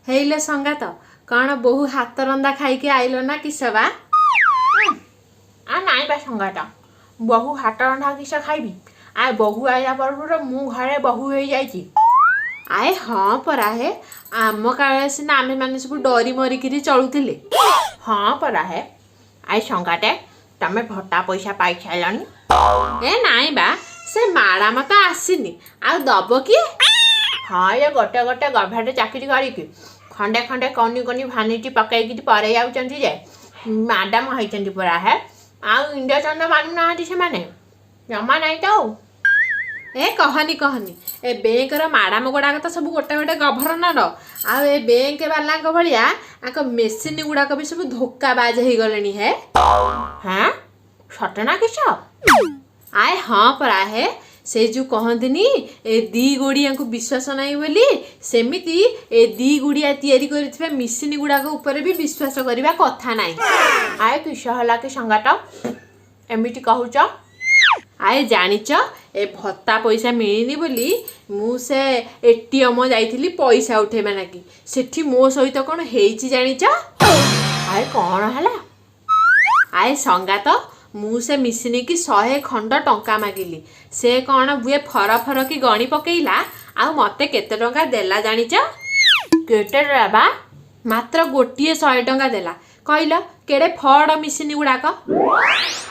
ହେଇଲେ ସଙ୍ଗାତ, କ'ଣ ବୋହୁ ହାତ ରନ୍ଧା ଖାଇକି ଆଇଲ ନା କିସ ବା? ଆ ନାଇଁ ବା ସଙ୍ଗାତ, ବୋହୁ ହାତ ରନ୍ଧା କିସ ଖାଇବି? ଆ ବୋହୁ ଆଇଲା ପରଠୁ ତ ମୁଁ ଘରେ ବୋହୁ ହେଇଯାଇଛି। ଆଏ ହଁ ପରା ହେ, ଆମ କାଳରେ ସିନା ଆମେମାନେ ସବୁ ଡରି ମରିକିରି ଚଳୁଥିଲେ। ହଁ ପରା ହେ। I ସଙ୍ଗାତେ, ତମେ ଭତ୍ତା ପଇସା ପାଇସାରିଲଣି? ଏ ନାଇଁ ବା, ସେ ମାଡ଼ାମ ତ ଆସିନି, ଆଉ ଦବ କିଏ? ହଁ, ଏ ଗୋଟେ ଗୋଟେ ଗଭର୍ଣ୍ଣମେଣ୍ଟ ଚାକିରି କରିକି ଖଣ୍ଡେ ଖଣ୍ଡେ କନି କନି ଭାନିଟି ପକେଇକି ପରେଇ ଯାଉଛନ୍ତି ଯେ ମ୍ୟାଡ଼ାମ ହେଇଛନ୍ତି ପରା ହେ। ଆଉ ଇଣ୍ଡକ୍ସନ ମାନୁନାହାନ୍ତି ସେମାନେ ଜମା, ନାହିଁ ତ ଆଉ। ଏ କହନି କହନି, ଏ ବ୍ୟାଙ୍କର ମାଡ଼ାମ ଗୁଡ଼ାକ ତ ସବୁ ଗୋଟେ ଗୋଟେ ଗଭର୍ଣ୍ଣର, ଆଉ ଏ ବ୍ୟାଙ୍କ ବାଲାଙ୍କ ଭଳିଆ ଆଙ୍କ ମେସିନ୍ ଗୁଡ଼ାକ ବି ସବୁ ଧୋକାବାଜ ହେଇଗଲେଣି ହେ। ହଁ, ସତ ନା କିସ? ଆଏ ହଁ ପରା ହେ, ସେ ଯୋଉ କହନ୍ତିନି ଏ ଦି ଗୋଡ଼ିଆଙ୍କୁ ବିଶ୍ୱାସ ନାହିଁ ବୋଲି, ସେମିତି ଏ ଦି ଗୋଡ଼ିଆ ତିଆରି କରିଥିବା ମେସିନ୍ ଗୁଡ଼ାକ ଉପରେ ବି ବିଶ୍ୱାସ କରିବା କଥା ନାହିଁ। ଆଏ କିସ ହେଲା କି ସଙ୍ଗାତ, ଏମିତି କହୁଛ? ଆଏ ଜାଣିଛ, ଏ ଭତ୍ତା ପଇସା ମିଳିନି ବୋଲି ମୁଁ ସେ ଏଟିଏମ୍ ଯାଇଥିଲି ପଇସା ଉଠେଇବା ନାଗି। ସେଠି ମୋ ସହିତ କ'ଣ ହେଇଛି ଜାଣିଛ? ଆଏ କ'ଣ ହେଲା? ଆଏ ସଙ୍ଗାତ, ମୁଁ ସେ ମିଶିନିକି 100 ଖଣ୍ଡ ଟଙ୍କା ମାଗିଲି। ସେ କ'ଣ ବୁଏ ଫର ଫର କି ଗଣି ପକେଇଲା, ଆଉ ମୋତେ କେତେ ଟଙ୍କା ଦେଲା ଜାଣିଛ? କେତେ ଦେଲା ବା? ମାତ୍ର ଗୋଟିଏ 100 ଟଙ୍କା ଦେଲା। କହିଲ, କେଡ଼େ ଫଡ଼ ମିଶିନି ଗୁଡ଼ାକ।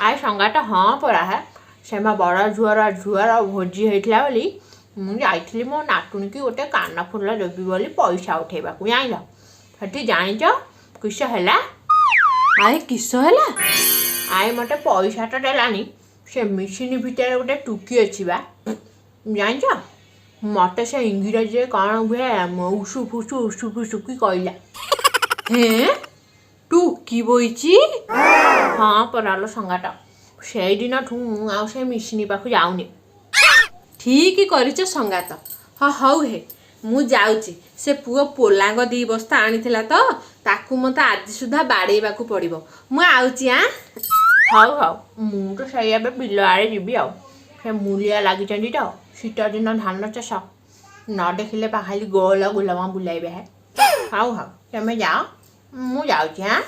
ଆଏ ସଙ୍ଗାତ, ହଁ ପରା ହେ, ସେ ମୋ ବଡ଼ ଝିଅର ଝିଅର ଭୋଜି ହେଇଥିଲା ବୋଲି ମୁଁ ଯାଇଥିଲି ମୋ ନାତୁଣୀକି ଗୋଟେ କାନଫୁଲ ଦେବି ବୋଲି ପଇସା ଉଠେଇବାକୁ, ଜାଣିଲ। ସେଠି ଜାଣିଛ କିସ ହେଲା? ଆଏ କିସ ହେଲା? ଆଏ ମୋତେ ପଇସା ତ ଦେଲାନି, ସେ ମେସିନ୍ ଭିତରେ ଗୋଟେ ଟୁକି ଅଛି ବା, ଜାଣିଛ? ମୋତେ ସେ ଇଂରାଜୀରେ କ'ଣ ହୁଏ ଉସୁ ଫୁସୁ ଉସୁ ଫୁସୁ କି କହିଲା। ହେଁ, ଟୁକି ବଇଛି? ହଁ ପରାଲୋ ସଙ୍ଗାତ, ସେଇଦିନଠୁ ମୁଁ ଆଉ ସେ ମେସିନ୍ ପାଖକୁ ଯାଉନି। ଠିକ କରିଛ ସଙ୍ଗାତ। ହଁ, ହଉ ହେ, ମୁଁ ଯାଉଛି। ସେ ପୁଅ ପୋଲାଙ୍ଗ 2 ବସ୍ତା ଆଣିଥିଲା ତ, ତାକୁ ମୋତେ ଆଜି ସୁଦ୍ଧା ବାଡ଼େଇବାକୁ ପଡ଼ିବ। ମୁଁ ଆଉଛି ଆଁ। ହଉ ହଉ, ମୁଁ ତ ସେଇ ଏବେ ବିଲ ଆଡ଼େ ଯିବି ଆଉ। ସେ ମୂଲିଆ ଲାଗିଛନ୍ତି ତ, ଶୀତ ଦିନ ଧାନ ଚାଷ ନ ଦେଖିଲେ ବା ଖାଲି ଗୋଲ ଗୁଲମା ବୁଲାଇବେ ହେ। ହଉ ହଉ, ତମେ ଯାଅ, ମୁଁ ଯାଉଛି ଆଁ।